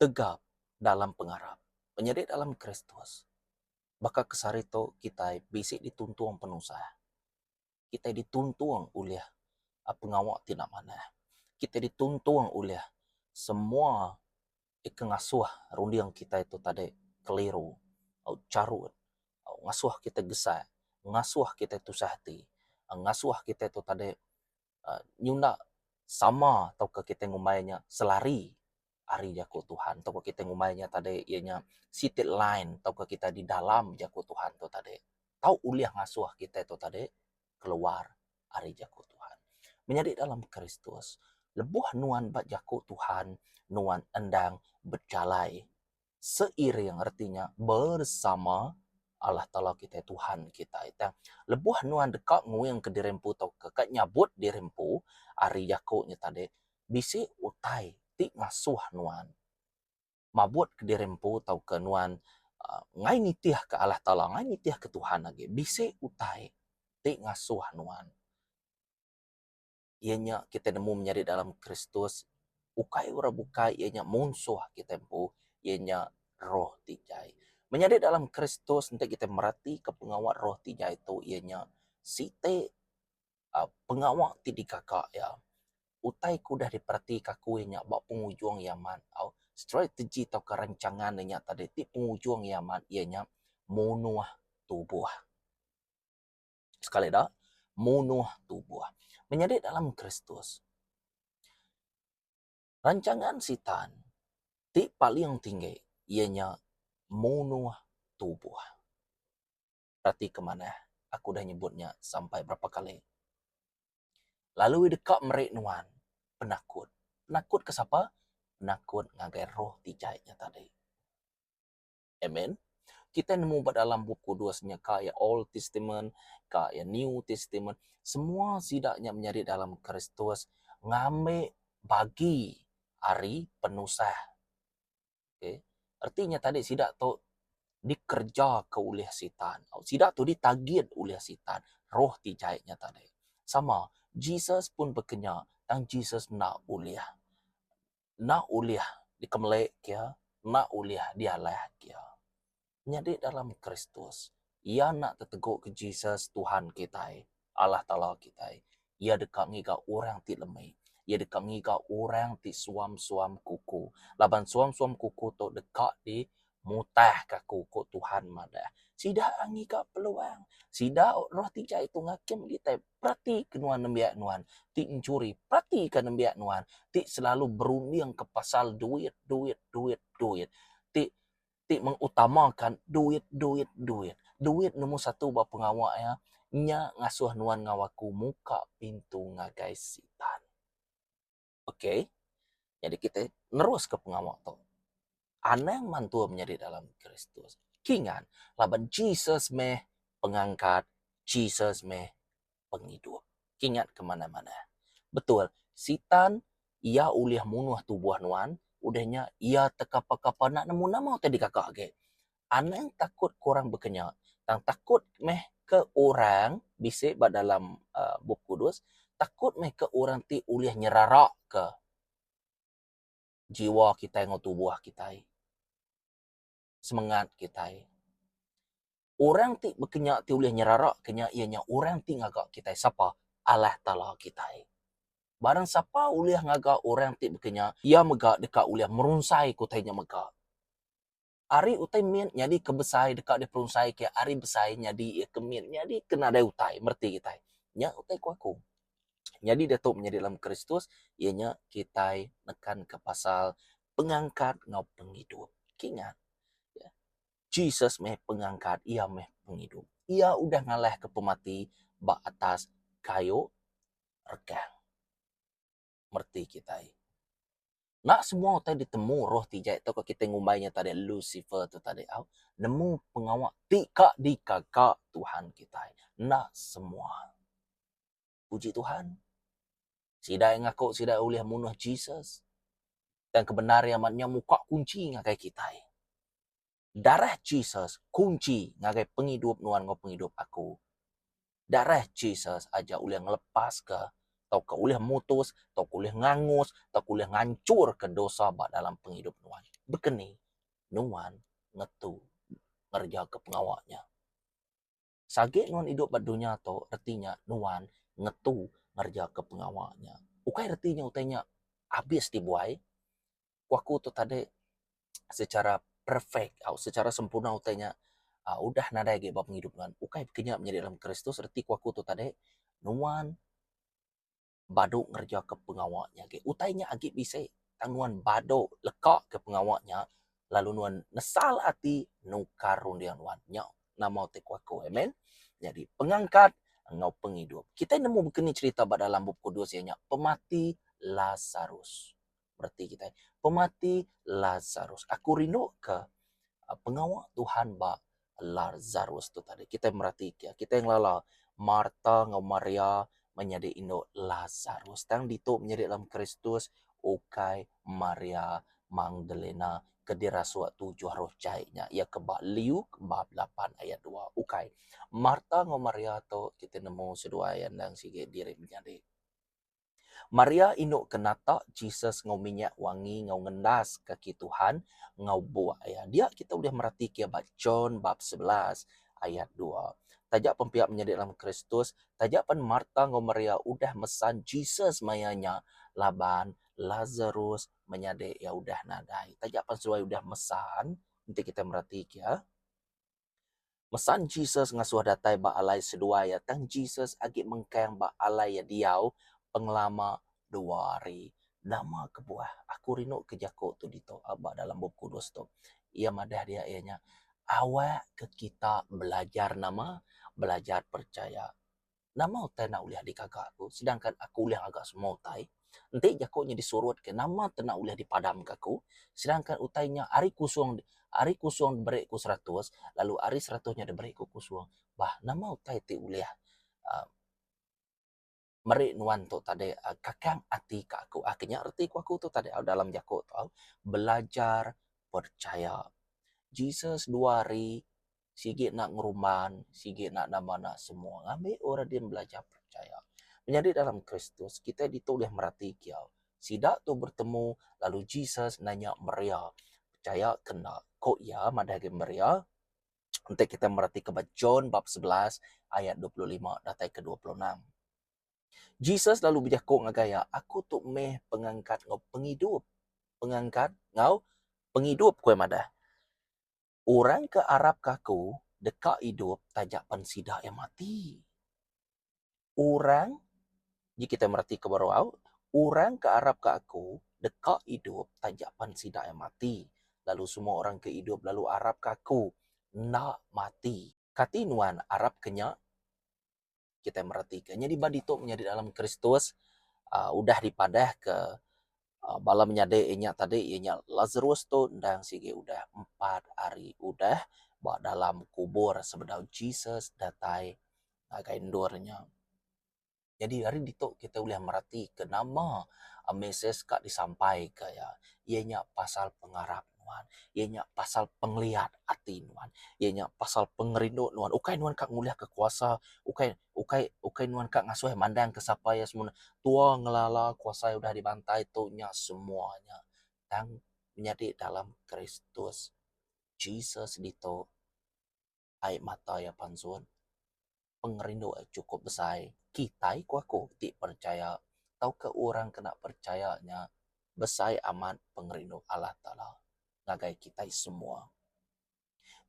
Tegap dalam pengarap. Menyadi dalam Kristus. Baka ke sehari tu kitai bisi dituntung penusah. Kitai dituntung ulih pengawa ti enda manah. Kitai dituntung ulih semua ke ngasuh runding kitai tu tadi keliru charut ngasuh kitai gesak ngasuh kitai tusah ati ngasuh kitai tu tadi nyunda sama tauka kitai ngumbai nya selari ari jaku Tuhan tauka kitai ngumbai nya tadi iya nya siti line tauka kitai di dalam jaku Tuhan tu tadi tau ulih ngasuh kitai tu tadi keluar ari jaku Tuhan. Menyadi dalam Kristus lebuh nuan ba jaku Tuhan nuan endang bejalai seiring reti nya bersama Allah Taala kitai Tuhan kitai. Tang lebuh nuan deka nguing ke diri empu tauka ka nyabut diri empu ari jaku nya tadi bisi utai ti ngasuh nuan mabut ke diri empu tauka nuan uhh ngai nitih ke Allah Taala ngai nitih ke Tuhan agi bisi utai ti ngasuh nuan. Iya nya kitai nemu menyadi dalam Kristus ukai orang bukai iya nya munsuh kitai empu iya nya roh ti jai. Menyadi dalam Kristus enti kitai meratika pengawa roh ti jai tu iya nya siti uhh pengawa ti digaga iya. Utai ke udah diperatika aku iya nya ba pengujung iya amat au strategi tauka rancangan iya nya tadi ti pengujung iya amat iya nya munuh tubuh. Sekali da, munuh tubuh. Menyadi dalam Kristus. Rancangan sitan ti paling tinggi iya nya munuh tubuh. Reti ke manah aku udah nyebut nya sampai berapa kali. Lalu iya deka meri nuan penakut. Penakut ke sapa? Penakut ngagai roh ti jai nya tadi. Amen. Kitai nemu ba dalam Bup Kudus nya ka iya Old Testament, ka iya New Testament, semua sida nya menyadi dalam Kristus ngambi bagi ari penusah. Okay. Reti nya tadi sida tu dikerjaka ulih sitan. Sida tu ditagit ulih sitan, roh ti jai nya tadi. Sama, Jesus pun bekenya tang Jesus enda ulih. Enda ulih dikemeli ke, enda ulih dialah ke. Nyadi dalam Kristus, iya enda tetegu ke Jesus Tuhan kitai, Allah Taala kitai. Iya deka ngiga orang ti lemi. Iya deka ngiga orang ti suam-suam kuku. Laban suam-suam kuku tu deka di Mutahka aku, ku Tuhan madah. Sida ngiga peluang. Sida roh ti jai tu ngakim kitai. Peratika nuan nembiak nuan ti enchuri. Peratika nembiak nuan ti selalu berundingka pasal duit, duit, duit, duit. Ti ti mengutamakan duit, duit, duit. Duit nombor satu ba pengawa iya nya ngasuh nuan enggau aku muka pintu ngagai sitan. Okey. Nyadi kitai neruska pengawa tu. Anang mantu menyadi dalam Kristus. Kingan laban Jesus meh pengangkat, Jesus meh pengidup. Kingat ke manah-manah. Betul, Sitan iya ulih munuh tubuh nuan, udah nya iya tekapa-kapa enda nemu nama utai digaga agi. Anang takut ke orang baka nya, tang takut meh ke orang bisi ba dalam uhh Bup Kudus, takut meh ke orang ti ulih nyeraraka jiwa kitai enggau tubuh kitai, semengat kitai. Orang ti baka nya ti ulih nyeraraka nya iya nya orang ti ngaga kitai sapa? Allah Taala kitai. Barang sapa ulih ngaga orang ti baka nya, iya mega deka ulih merunsai ke utai nya mega. Ari utai mit nyadi ke besai deka diperungsai ke ari besai nyadi iya ke mit nyadi ke nadai utai mereti kitai. Nya utai ku aku. Nyadi diatu menyadi dalam Kristus iya nya kitai nekan ke pasal pengangkat enggau pengidup. Kingat Jesus meh pengangkat iya meh pengidup. Iya udah ngalah ke pemati ba atas kayu regang. Mereti kitai. Enda semua utai ditemu roh ti jai tauka kitai ngumbai nya tadi Lucifer tu tadi au nemu pengawa ti ka digaga Tuhan kitai. Enda semua. Puji Tuhan. Sida iya ngaku sida ulih munuh Jesus. Tang kebendar iya amat nya muka kunchi ngagai kitai. Darah Jesus kunchi ngagai pengidup nuan enggau pengidup aku. Darah Jesus aja ulih ngelepaska tauka ulih mutus tauka ulih ngangus tauka ulih nganchurka dosa ba dalam pengidup nuan. Bekeni nuan ngetu ngerejaka pengawa nya. Sagi nuan idup ba dunya tu reti nya nuan ngetu ngerejaka pengawa nya. Ukai reti nya utai nya abis dibuai. Ku aku tu tadi secara perfect au secara sempurna utai nya uhh udah nadai agi ba pengidup nuan. Ukai ke nya menyadi dalam Kristus reti ku aku tu tadi nuan badu ngereja ke pengawa nya agi. Utai nya agi bisi tang nuan badu leka ke pengawa nya lalu nuan nesal ati nukar runding nuan. Nya nama ti ku aku. Amen. Nyadi pengangkat enggau pengidup. Kitai nemu baka ni cherita ba dalam Bup Kudus iya nya pemati Lasarus. Bereti kitai pemati Lasarus. Aku rindu ke pengawa Tuhan ba Lazarus tu tadi. Kitai meratika, kitai ngelala Marta enggau Maria menyadi indu Lazarus. Tang ditu menyadi dalam Kristus ukai Maria Magdalena ke dirasuk tujuh roh jai nya. Iya ke ba Luke bab lapan ayat dua. Ukai. Marta enggau Maria tu kitai nemu seduai endang sigi diri menyadi. Maria indu ke nata Jesus enggau minyak wangi enggau ngendas kaki Tuhan enggau buk iya. Dia kita ulih meratika iya ba John bab 11 ayat dua. Taja pen pia menyadi dalam Kristus, taja pen Marta enggau Maria udah mesan Jesus maya nya laban Lazarus menyadi iya udah nadai. Taja pen seduai udah mesan, enti kita meratika iya. Mesan Jesus ngasuh datai ba alai seduai iya tang Jesus agi mengkang ba alai iya diau pengelama dua hari. Nama kebuah aku rindu ke jaku tu ditu ba dalam Bup Kudus tu? Iya madah dia iya nya awak ke kita belajar nama? Belajar percaya. Nama utai enda ulih digaga aku sedangkan aku ulih ngaga semua utai. Enti jaku nya disurutka nama te enda ulih dipadamka aku sedangkan utai nya ari kusung ari kusung diberi ku seratus lalu ari seratus nya diberi ku kusung. Bah nama utai ti ulih uhh meri nuan tu tadi kakang ati ka aku. Uhh nya reti ku aku tu tadi dalam jaku tu belajar percaya. Jesus dua hari sigi enda ngerumban, sigi enda nama enda semua. Ngambi orang din belajar percaya. Menyadi dalam Kristus, kitai ditu ulih merati kia. Sida tu bertemu lalu Jesus nanya Maria, percaya ke enda? Ku iya madah agi Maria, enti kitai meratika ba John bab 11 ayat 25 datai ke 26. Jesus lalu bejaku ngagai iya, Aku tu meh pengangkat enggau pengidup. Pengangkat enggau pengidup, ku iya madah. Orang ke arapka aku deka idup taja pan sida iya mati. Orang, ji kitai meratika baru au, orang ke arapka aku deka idup taja pan sida iya mati, lalu semua orang ke idup lalu arapka aku enda mati. Kati nuan arapka nya? Kitai meratika. Nyadi ba ditu menyadi dalam Kristus uhh udah dipadahka Bala menyadi inya tadi iya nya Lazarus tu endang sigi udah empat hari udah ba dalam kubur sebedau Jesus datai ngagai endur nya. Nyadi ari ditu kita ulih meratika nama mesej ka disampaika iya, iya nya pasal pengarap nuan, iya nya pasal pengeliat ati nuan, iya nya pasal pengerindu nuan. Ukai nuan ka ngulihka kuasa, ukai Ukai ukai nuan ka ngasuh mandang ke sapa iya semua tua ngelala kuasa iya udah dibantai tu nya semua nya tang menyadi dalam Kristus Jesus ditu ai mata iya pansut pengerindu iya chukup besai kitai ku aku ti percaya tauka orang kena percaya nya besai amat pengerindu Allah Taala ngagai kitai semua.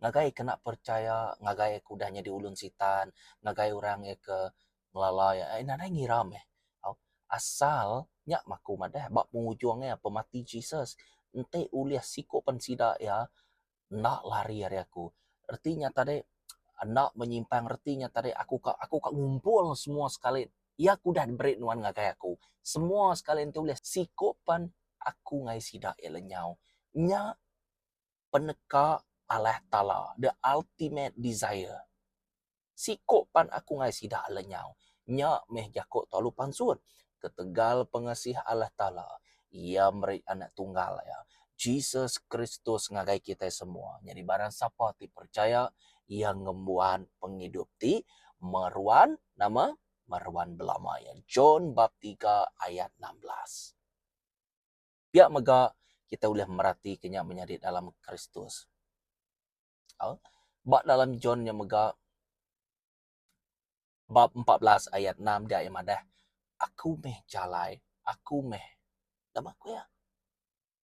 Ngagai kena percaya ngagai ke udah nyadi ulun sitan ngagai orang iya ke ngelala iya eh nadai ngira meh au asal nya mah aku madah ba pengujung iya pemati Jesus enti ulih siku pen sida iya enda lari ari aku reti nya tadi enda menyimpang reti nya tadi aku ka aku ka ngumpul semua sekali iya ke udah diberi nuan ngagai aku semua sekali enti ulih siku pen aku ngagai sida iya lenyau nya peneka Allah Taala, the ultimate desire. Siko pan aku ngai sida lenyau. Nya meh jako tu alu pansut. Ketegal pengasih Allah Taala, Iya meri Anak Tunggal Iya, Jesus Kristus ngagai kitai semua. Nyadi barang sapa ti percaya, iya ngembuan pengidup ti meruan, nama? Meruan belama iya. John bab tiga ayat 16. Pia mega, Kita ulih meratika nya menyadi dalam Kristus. Au. Ba dalam John nya mega bab 14 ayat 6 dia iya madah, Aku meh jalai, aku meh nama ku iya?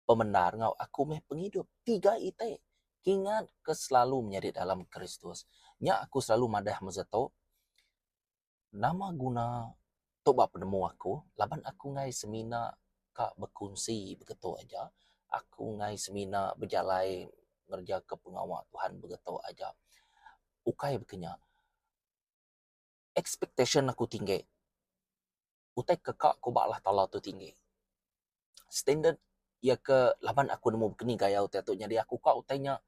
Pemendar enggau aku meh pengidup. Tiga iti. Kingat ke selalu menyadi dalam Kristus. Nya aku selalu madah masa tu, Nama guna tu ba penemu aku laban aku enggai semina ka bekunsi begitu aja aku enggai semina bejalai ngereja ke pengawa Tuhan begitu aja. Ukai baka nya expectation aku tinggi utai ke ka ku ba Allah Taala tu tinggi. Standard iya ke laban aku nemu baka ni gaya utai tu nyadi aku ka utai nya.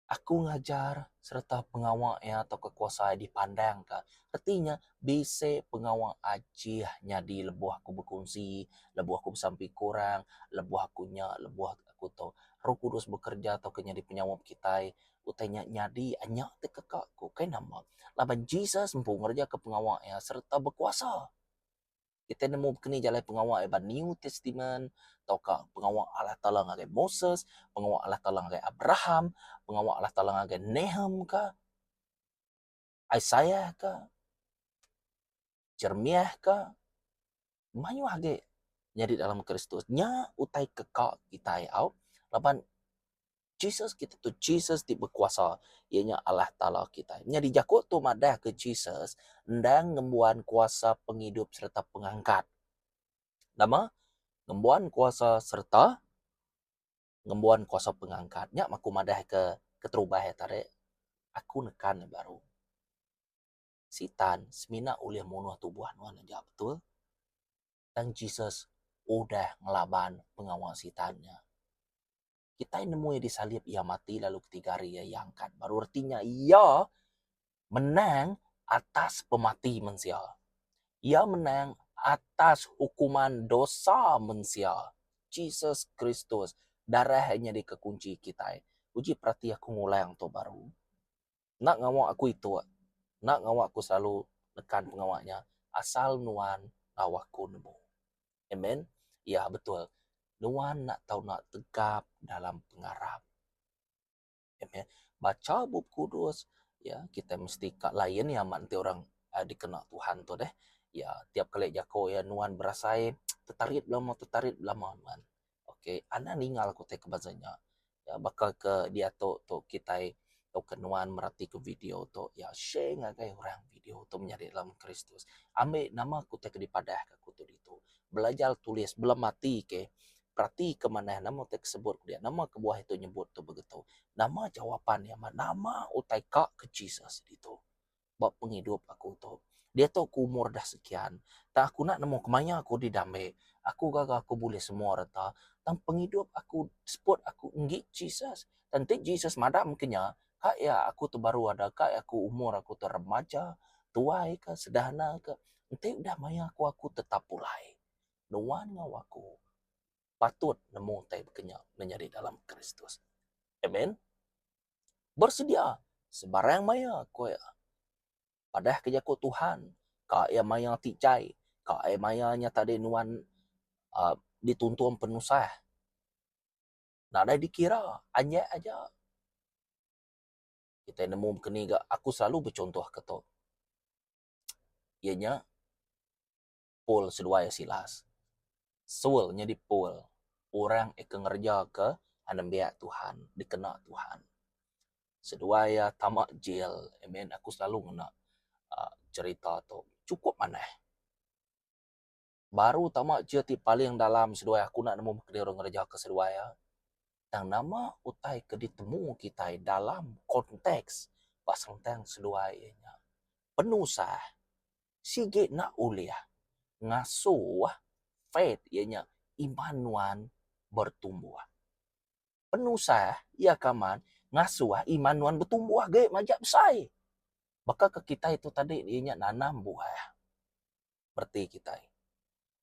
Aku ngajar sereta pengawa iya tauka kuasa iya dipandangka. Reti nya, bisi pengawa ajih nyadi lebuh aku bekunsi, lebuh aku besampi ke orang, lebuh aku nya, lebuh aku tu. Roh Kudus bekereja tauka nyadi penyaup kitai, utai nya nyadi nya ti keka ku. Kai nama? Laban Jesus empu ngerejaka pengawa iya sereta bekuasa. Kitai nemu bekeni jalai pengawa iya ba New Testament tauka pengawa Allah Taala ngagai Moses, pengawa Allah Taala ngagai Abraham, pengawa Allah Taala ngagai Nahum ka, Isaiah ka, Jeremiah ka, mayuh agi nyadi dalam Kristus. Nya utai ke ka kitai au laban Jesus kita tu Jesus ti bekuasa iya nya Allah Taala kitai. Nyadi jaku tu madah ke Jesus endang ngembuan kuasa pengidup sereta pengangkat. Nama? Ngembuan kuasa sereta ngembuan kuasa pengangkat. Nya aku madah ke keterubah iya tadi aku nekan ne baru. Sitan semina ulih munuh tubuh nuan aja betul. Tang Jesus udah ngelaban pengawa sitan nya. Kitai nemu iya disalib, iya mati lalu ketiga hari iya diangkat baru. Reti nya iya menang atas pemati mensia. Iya menang atas hukuman dosa mensia. Jesus Kristus, darah iya nyadika kunchi kitai. Uji perati aku ngulang tu baru. Enda ngawa aku ituk, enda ngawa aku selalu nekan pengawa nya asal nuan enggau aku nemu. Amen. Ya betul. Nuan enda tau enda tegap dalam pengarap. Amen. Bacha Bup Kudus, ya kitai mesti ka lain iya amat enti orang uhh dikena Tuhan tu deh. Ya tiap kali jako iya nuan berasai tetarit belama tetarit belama nuan. Ok anang ningal ku utai ke bansa nya. Ya baka ke diatu tu kitai tauka nuan meratika video tu ya share ngagai orang video tu menyadi dalam Kristus. Ambi nama ku utai ke dipadah ka ku tu ditu. Belajar tulis belemati ke perati ke manah nama utai ke sebut ku dia nama kebuah itu nyebut tu begitu. Nama jawapan iya nama utai ka ke Jesus ditu. ba pengidup aku tu. Diatu aku umur dah sekian, tang aku enda nemu kemaya aku didambi. Aku gaga aku bulih semua reta, tang pengidup aku seput aku enggi Jesus. Tang enti Jesus madam ke nya, ka iya aku tu baru ada, ka iya aku umur aku tu remaja, tuai ka, sederhana ka, enti udah maya aku, aku tetap pulai. Nuan enggau aku patut nemu utai baka nya menyadi dalam Kristus. Amen. Bersedia sebarang maya ku iya. Padah ke jaku Tuhan ka iya maya ti jai, ka iya maya nya tadi nuan uhh dituntung penusah. Nadai dikira anjak aja. Kitai nemu baka ni ga aku selalu bechuntoh ke tu. Iya nya Paul seduai Silas. Saul nyadi Paul, orang ke ngerejaka anembiak Tuhan, dikena Tuhan. Seduai iya tama jail. Amen. Aku selalu ngena uhh cherita tu. Chukup manah. Baru tama jail ti paling dalam seduai aku enda nemu meh orang ngerejaka seduai iya. Tang nama utai ke ditemu kitai dalam konteks ba sentang seduai iya nya penusah. Sigi enda ulih ngasuh faith iya nya iman nuan bertumbuh. Penusah iya ke amat ngasuh iman nuan betumbuh agi majak besai. Baka ke kitai tu tadi iya nya nanam buah bereti kitai.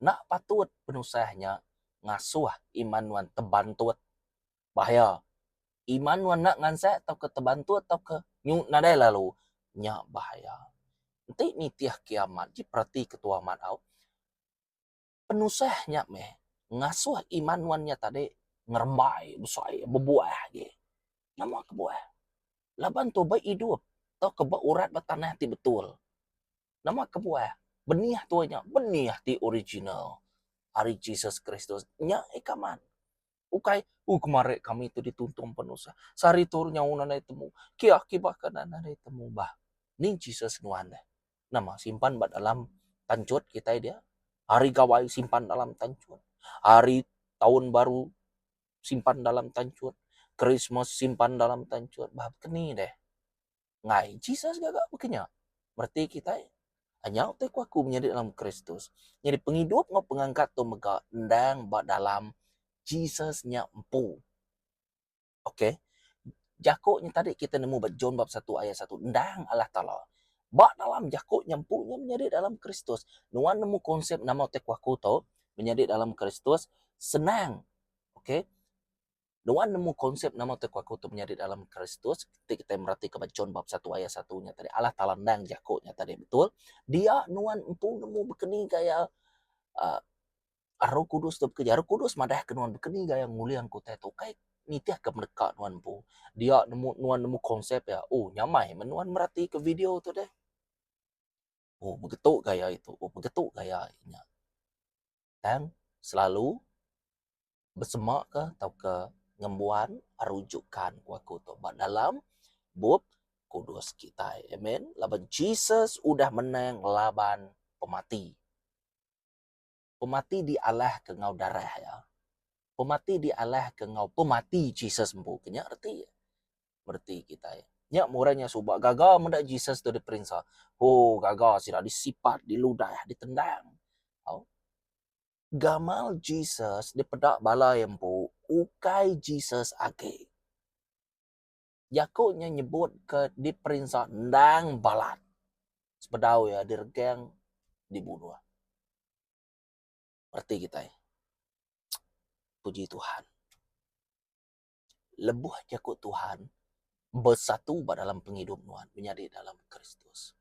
Enda patut penusah nya ngasuh iman nuan tebantut. Bahaya iman nuan enda ngansak tauka tebantut tauka nyu nadai lalu nya bahaya. Enti nitih kiamat ji perati ketua amat au penusah nya meh ngasuh iman nuan nya tadi. Ngerembai besai bebuah agi. Nama kebuah? Laban tu ba idup tauka ba urat ba tanah ti betul. Nama kebuah? Benih tua nya benih ti original ari Jesus Kristus. Nya ika amat. Ukai, uh kemari kami tu dituntung penusah. Sehari tu nyau nadai temu. Kiah kibah kanan nadai temu bah. Ni Jesus nuan deh. Nama simpan ba dalam tanchut kitai dia. Hari gawai simpan dalam tanchut. Hari taun baru simpan dalam tanchut. Krismas simpan dalam tanchut. Bah keni deh. Ngai Jesus gaga baka nya. Mereti kitai. Nya utai ku aku menyadi dalam Kristus. Nyadi pengidup enggau pengangkat tu mega endang ba dalam Jesus nya empu. Ok. Jaku nya tadi kita nemu ba John bab satu ayat satu endang Allah Taala. Ba dalam jaku nya empu nya menyadi dalam Kristus. Nuan nemu konsep nama utai ku aku tu menyadi dalam Kristus senang. Ok. Nuan nemu konsep nama utai ku aku tu menyadi dalam Kristus ti kitai meratika ba John bab satu ayat satu nya tadi Allah Taala endang jaku nya tadi betul. Dia nuan empu nemu bekeni gaya uhh Roh Kudus tu bekereja. Roh Kudus madah ke nuan bekeni gaya nguling ke utai tu ukai nitih ke peneka nuan empu. Dia nemu nuan nemu konsep iya oh nyamai men nuan meratika video tu deh. Oh begitu gaya itu, oh begitu gaya nya. Tang selalu besema ka tauka ngembuan rujukan ku aku tu ba dalam bup kudus kitai. Amen. Laban Jesus udah menang laban pemati. Pemati dialahka enggau darah iya. Pemati dialahka enggau pemati Jesus empu. Ke nya reti iya. Mereti kitai. Nya meh orang nya suba gaga meda Jesus tu diperinsa. Oh gaga sida disipat, diludah, ditendang. Au. Gamal Jesus dipeda bala iya empu ukai Jesus agi. Jaku nya nyebut ke diperinsa endang balat sebedau iya diregang dibunuh. Reti kitai. Puji Tuhan. Lebuh jaku Tuhan besatu ba dalam pengidup nuan menyadi dalam Kristus.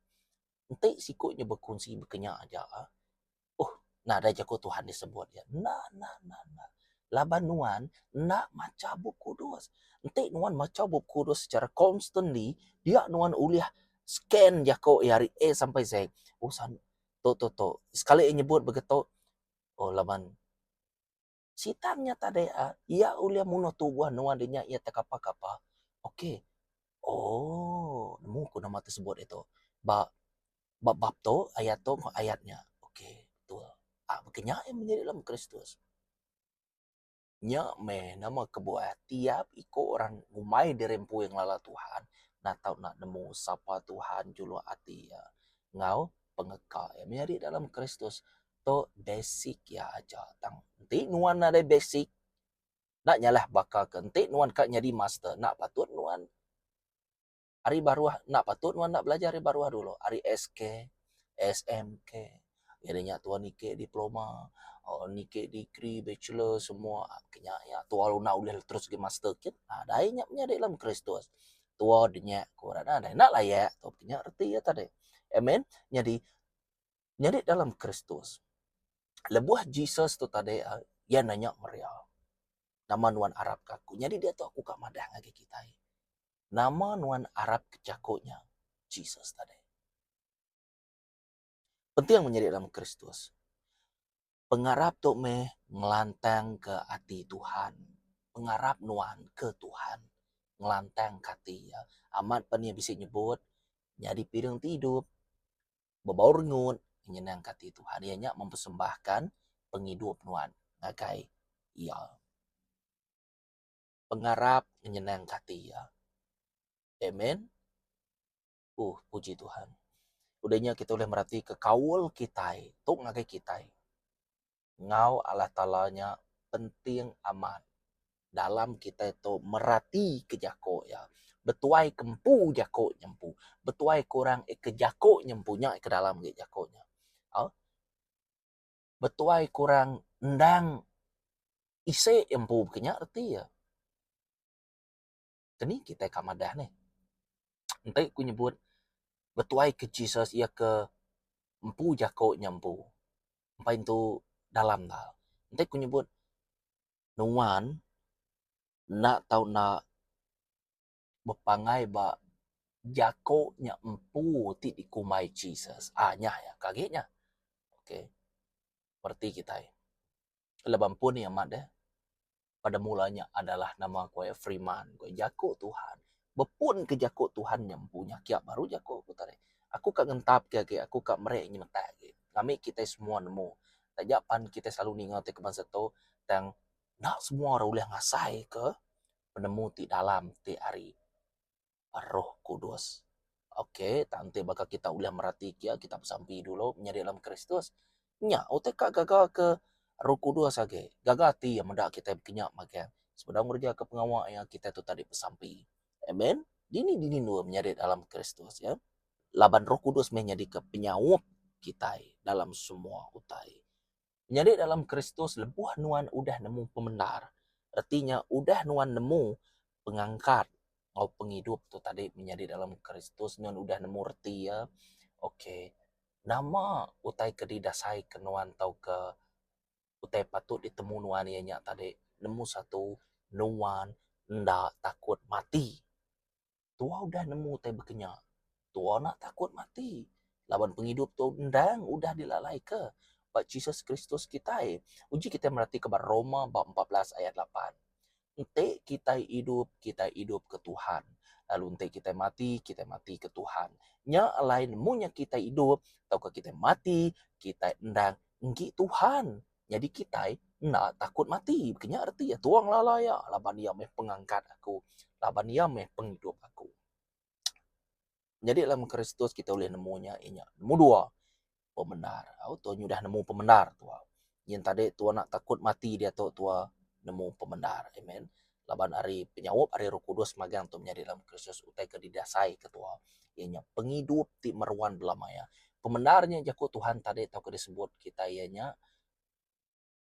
Enti siku nya bekunsi bekenya aja uhh nadai jaku Tuhan disebut iya. Enda enda enda enda laban nuan enda macha bup kudus. Enti nuan macha bup kudus secara constantly dia nuan ulih scan jaku iya ari A sampai Z. Oh san tu tu tu sekali iya nyebut begitu oh laban Sitan nya tadi ah iya ulih munuh tubuh nuan dinya iya tekapa kapa. Okey. Oh nemu ku nama tersebut ditu. Ba ba bab tu ayat tu enggau ayat nya. Okey betul. Ah baka nya iya menyadi dalam Kristus. Nya meh nama kebuah tiap iku orang ngumbai diri empu iya ngelala Tuhan enda tau enda nemu sapa Tuhan juluk ati iya enggau pengeka iya menyadi dalam Kristus. Tu basic iya aja tang enti nuan nadai basic enda nyalah baka ke enti nuan ka nyadi master enda patut nuan ari baruh enda patut nuan enda belajar ari baruh dulu ari SK, SMK jadi nya tuan niki diploma niki degree bachelor semua ke nya iya tua enda ulih terus gi master kin nadai nya menyadi dalam Kristus tua dinya ku orang nadai enda layak tu nya reti iya tadi amen nyadi. Nyadi dalam Kristus. Lebuh Jesus tu tadi iya nanya Maria, Nama nuan arap ke aku? Nyadi diatu aku ka madah ngagai kitai. Nama nuan arap ke jaku nya Jesus tadi? Penting menyadi dalam Kristus. Pengarap tu meh ngelantangka ati Tuhan. Pengarap nuan ke Tuhan ngelantangka ati iya. Amat pan iya bisi nyebut nyadi piring ti idup. Bebau rengut nyenangka ati Tuhan iya nya mempersembahkan pengidup nuan ngagai Iya. Pengarap nyenangka ati Iya. Amen. Uh puji Tuhan. Udah nya kita ulih meratika kaul kitai tu ngagai kitai. Enggau Allah Taala nya penting amat dalam kitai tu merati ke jako iya. Betuai ke empu jako nya empu. Betuai ke orang ke jako nya empu nya ke dalam agi jako nya. Au betuai ke orang endang isi iya empu ke nya reti iya. Keni kitai ka madah neh. Enti ku nyebut betuai ke Jesus iya ke empu jako nya empu. Empai entu dalam da. Enti ku nyebut nuan. Enda tau enda bepanggai ba jaku nya empu ti dikumbai Jesus. Ah nya iya ke agi nya. Okey. Mereti kitai. Laban pun iya amat deh. Pada mulanya adalah nama ku iya Freeman ku iya jaku Tuhan. Bepun ke jaku Tuhan nya empu nya kiya baru jaku ku tadi. Aku ka ngentap ke agi aku ka meri nyemetak agi. Ngambi kitai semua nemu. Taja pan kitai selalu ninga ti ke bansa tu tang enda semua orang ulih ngasai ke penemu ti dalam ti ari Roh Kudus. Ok, tang enti baka kita ulih merati kia, kita besampi dulu menyadi dalam Kristus. Nya utai ka gaga ke Roh Kudus agi. Gaga ati iya meda kitai bekinya magang. Sebedau ngereja ke pengawa iya, kitai tu tadi besampi. Amen. Dini-dini endur menyadi dalam Kristus ya. Laban Roh Kudus meh nyadika penyaup kitai dalam semua utai. Menyadi dalam Kristus lebuh nuan udah nemu pemendar, reti nya udah nuan nemu pengangkat enggau pengidup tu tadi menyadi dalam Kristus nuan udah nemu reti iya. Ok nama utai ke didasai ke nuan tauka utai patut ditemu nuan iya nya tadi nemu satu nuan enda takut mati. Tua udah nemu utai baka nya. Tua enda takut mati laban pengidup tu endang udah dilalaika ba Jesus Kristus kitai. Uji kitai meratika ba Roma ba 14 ayat 8. Enti kitai idup, kitai idup ke Tuhan. Lalu enti kitai mati, kitai mati ke Tuhan. Nya alai nemu nya kitai idup tauka kitai mati, kitai endang enggi Tuhan. Nyadi kitai enda takut mati. Baka nya reti iya tuang lala iya laban iya meh pengangkat aku, laban iya meh pengidup aku. Nyadi dalam Kristus kitai ulih nemu nya iya nya nemu dua pemendar. Au tu nyudah nemu pemendar tua. Nyin tadi tua enda takut mati diatu tua nemu pemendar. Amen. Laban ari penyaup ari Roh Kudus magang tu menyadi dalam Kristus utai ke didasai ke tua iya nya pengidup ti meruan belama iya. Pemendar nya jaku Tuhan tadi tauka disebut kitai iya nya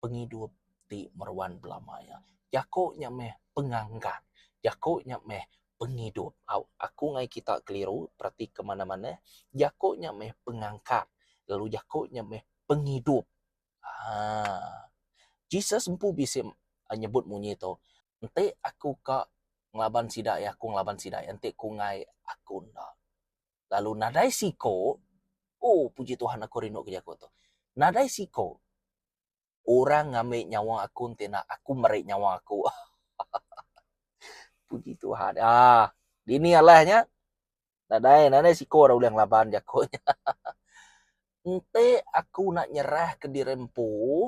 pengidup ti meruan belama iya. Jaku nya meh pengangkat, jaku nya meh pengidup. Au aku ngagai kita keliru peratika manah-manah jaku nya meh pengangkat lalu jaku nya meh pengidup. Haa. Jesus empu bisi nyebut munyi tu, enti aku ka ngelaban sida iya aku ngelaban sida iya, enti ku enggai aku enda. Lalu nadai siko, oh puji Tuhan aku rindu ke jaku tu. Nadai siko orang ngambi nyawa aku enti enda aku meri nyawa aku. Puji Tuhan. Ah, dini alah nya. Nadai, nadai siko orang ulih ngelaban jaku nya. Enti aku enda nyerah ke diri empu,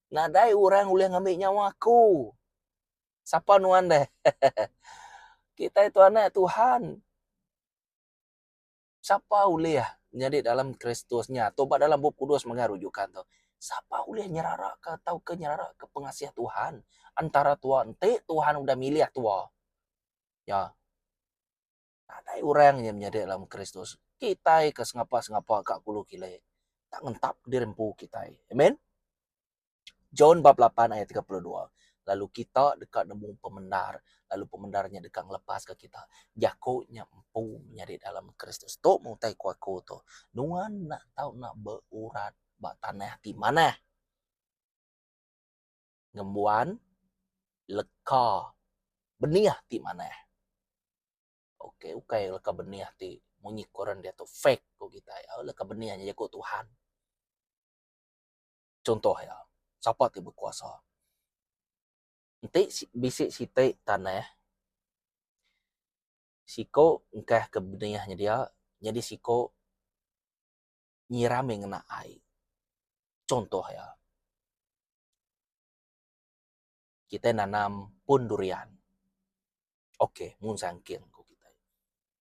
nadai orang ulih ngambi nyawa aku. Sapa nuan deh? Kitai tu anak Tuhan. Sapa ulih nyadi dalam Kristus nya tu ba dalam Bup Kudus mega rujukan tu. Sapa ulih nyeraraka tauka nyeraraka pengasih Tuhan antara tua enti Tuhan udah milih tua. Ya. Nadai orang nya menyadi dalam Kristus. Kitai ke sengapa-sengapa ka kulu kili tak ngentap diri empu kitai. Amen. John bab 8 ayat 32. Lalu kita deka nemu pemendar, lalu pemendar nya deka ngelepaska kita. Jaku nya empu menyadi dalam Kristus. Tu meh utai ku aku tu. Nuan enda tau enda beurat ba tanah ti manah. Ngembuan leka benih ti manah. Ok ukai leka benih ti munyi ku orang diatu fake ku kitai. Leka benih nya jaku Tuhan. Chunto iya, sapa ti bekuasa? Enti bisi siti tanah, siko engkah ke benih nyedia nyadi siko nyiram iya ngena ai. Chunto iya, kitai nanam pun durian. Ok mun sangking ku kitai.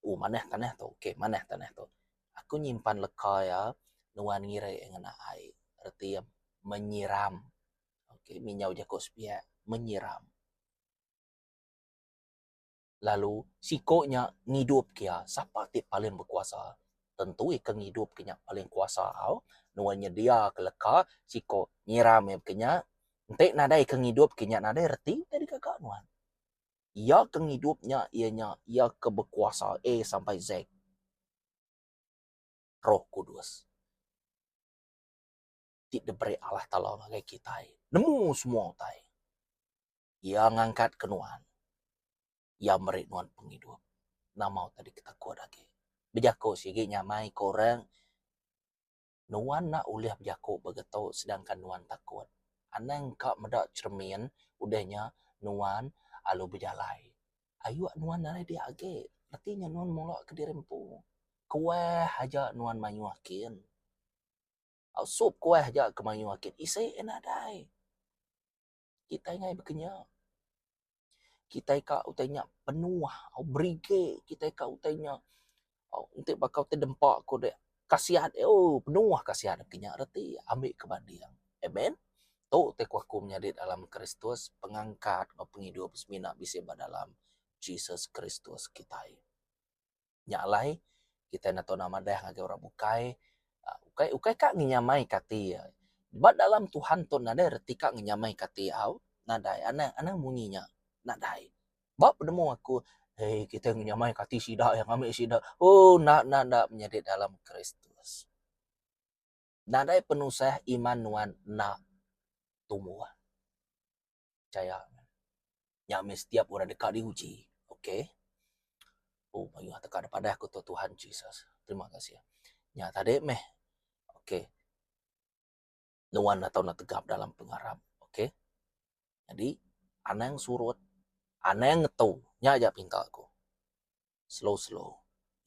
Oh manah tanah tu ok manah tanah tu. Aku nyimpan leka iya nuan ngira iya ngena ai reti iya menyiram. Ok minyau jaku sepiak menyiram. Lalu siko nya ngidup ke iya sapa ti paling bekuasa. Tentu iya ke ngidup ke nya paling kuasa au nuan nyedia ke leka siko nyiram iya ke nya enti nadai ke ngidup ke nya nadai reti utai digaga nuan. Iya ke ngidup nya iya nya iya ke bekuasa A sampai Z. Roh Kudus ti diberi Allah Taala ngagai kitai nemu semua utai. Iya ngangkatka nuan. Iya meri nuan pengidup. Nama utai diketakut agi. Bejaku sigi nyamai ke orang. Nuan enda ulih bejaku begetu sedangkan nuan takut. Anang ka meda cheremin udah nya nuan alu bejalai. Ayuk nuan nadai dia agi. Reti nya nuan mula kediri empu. Kuah aja nuan mayuh kin. Au sup kuah aja ke mayuh kin. Isi nadai. Kitai ngai baka nya. Kitai ka utai nya penuh au berige kitai ka utai nya au enti baka utai dempa ku dek kasiat ooh penuh kasiat baka nya reti ambi ke banding. Amen. Tu ti ku aku menyadi dalam Kristus pengangkat enggau pengidup semina bisi ba dalam Jesus Kristus kitai. Nya alai kitai enda tau madah ngagai orang bukai uhh ukai ukai ka ngenyamai ka ati iya. Ba dalam Tuhan tu nadai reti ka ngenyamai ka ati au nadai anang anang munyi nya nadai. Ba penemu aku hei kitai ngenyamai ka ati sida iya ngambi sida ooh enda enda enda menyadi dalam Kristus. Nadai penusah iman nuan enda tumbuh. Pechaya. Nya meh setiap orang deka diuji. Okay. Oh, mayuh teka da padah ku tu Tuhan Jesus. Terima kasih. Nya tadi meh. Okay. Nuan atau nak tegap dalam pengarap. Okay. Jadi, anang surut, anang ngetu. Nya aja pinta aku. Slow-slow.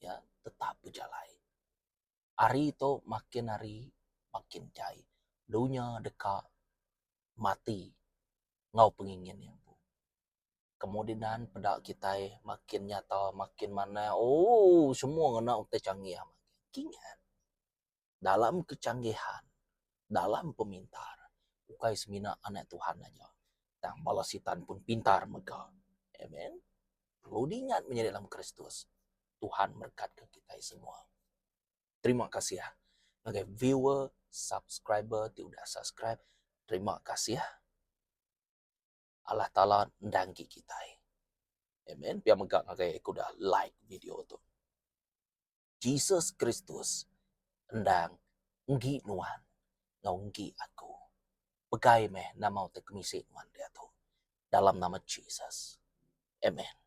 Ya, tetap bejalai. Hari tu makin hari makin jai. Dunya deka mati enggau pengingin iya empu. Kemudian peda kitai makin nyata makin manah ooh semua ngena utai canggih. Kingat dalam kecanggihan dalam pemintar ukai semina anak Tuhan aja tang bala sitan pun pintar mega. Amen. Perlu diingat menyadi dalam Kristus. Tuhan merekatka kitai semua. Terima kasih ngagai viewer, subscriber ti udah subscribe. Terima kasih. Allah Taala endang agi kitai. Amen. Pia mega ngagai aku udah like video tu. Jesus Kristus endang enggi nuan enggau enggi aku. Pegai meh nama utai kemisi nuan diatu. Dalam nama Jesus. Amen.